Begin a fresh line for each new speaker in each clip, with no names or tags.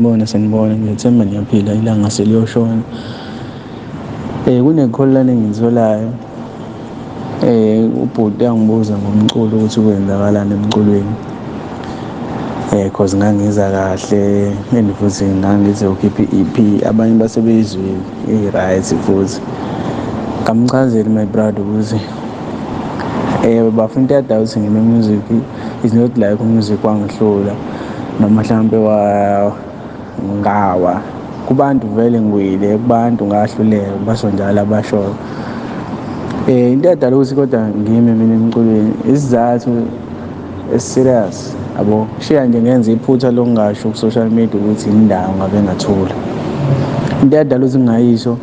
Sanibona, sanibona, ngiyethemba niyaphila, ilanga seliyoshona. Kune-call lana engiyitholayo, ubhuti uyangibuza ngomculo ukuthi kwenzakalani emculweni. Cause ngangiza kahle and futhi ngangizokhipha i-EP, abanye base beyizwile, i-right futhi. Ngamchazela my brother ukuthi bafuna into eyadala ukuthi ngime music is not like umusic wangihlula noma mhlampe ngawa. Kubantu vele ngiwile, kubantu ngahluleka, basho njalo abashoyo. Into eyadala ukuthi kodwa ngime mina emculweni, isizathu esi-serious yabo. Shiya nje ngenza iphutha lokungasho ku-social media ukuthi indawo ngabe ngathula. Into eyadala ukuthi ngingayisho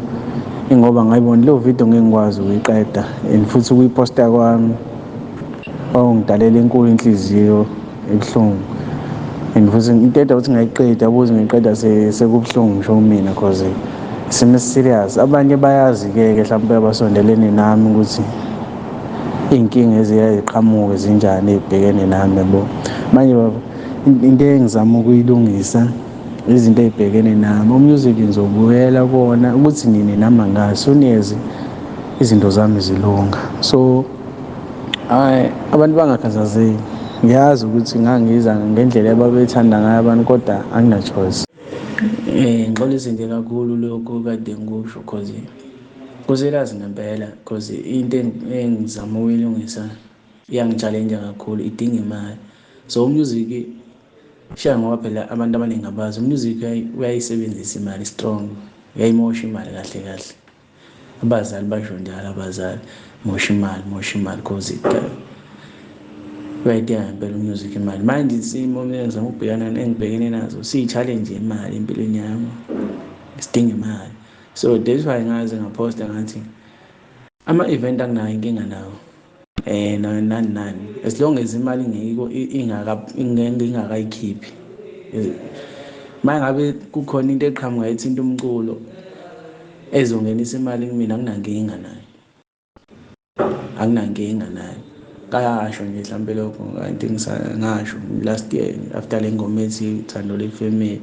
ingoba ngayibona leyo video ngeke ngikwazi ukuyiqeda and futhi ukuyiposta kwami kwakungidalela enkulu inhliziyo ebuhlungu. And futhi into edala ukuthi ngayiqeda, ukuze ngiyiqeda sekubuhlungu ngisho kumina cause isimo esi-serious. Abanye bayazi-ke ke hlampe abasondelene nami ukuthi iy'nkinga eziyaye ziqhamuke zinjani ey'bhekene nami yabo. Manje into engizama ukuyilungisa izinto ey'bhekene nami, umusic ngizobuyela kuwona ukuthi nini nami angazi, soon as izinto zami zilunga. So hhayi, abantu bangakhathazeki, ngiyazi ukuthi ngangiza ngendlela ababethanda ngayo abantu kodwa angina-choice. Ngixolise nje kakhulu lokhu kade ngikusho cause ku-serious ngempela cause into engizama ukuyilungisa iyangi-challenge-a kakhulu, idinga imali. So umusic shiya ngoba phela abantu abaningi abazi, umusic uyayisebenzisa imali strong, uyayimosha imali kahle kahle. Abazali basho njalo abazali, mosha imali, mosha imali cause uyayidinga ngempela umusic imali. Manje isimo engizama ukubhekana engibhekene nazo siyi-challenge yemali empilweni yami, sidinga imali. So that's why ngaze ngaphosta ngathi ama-event anginayo inkinga nawo, nani nani, as long as imali ingekho ngingakayikhiphi. Uma ngabe kukhona into eqhamuka ethinta umculo ezongenisa imali kumina, anginankinga nayo, anginankinga nayo. Kayasho nje hlampe lokho kanti ngasho last year after le ngoma ethi Uthando Lwe-Family,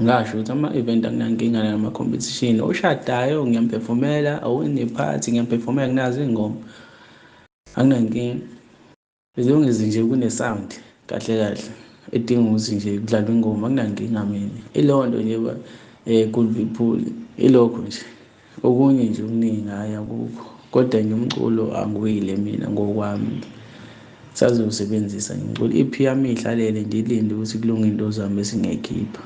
ngasho ukuthi ama-event anginankinga nayo, ama-competition, oshadayo ngiyam-perform-ela, owine-party ngiyam-perform-ela, nginazo iy'ngoma, anginankinga. As long as nje kune-sound kahle kahle edinga ukuthi nje kudlalwe ingoma, anginankinga mina. Ileyo nto nje good people, ilokho nje. Okunye nje okuningi hhayi akukho, kodwa nje umculo angiwile mina ngokwami. Ngisazowusebenzisa umculo, i-EP yami iy'hlalele nje ilinde ukuthi kulunge iy'nto zami bese ngiyayikhipha.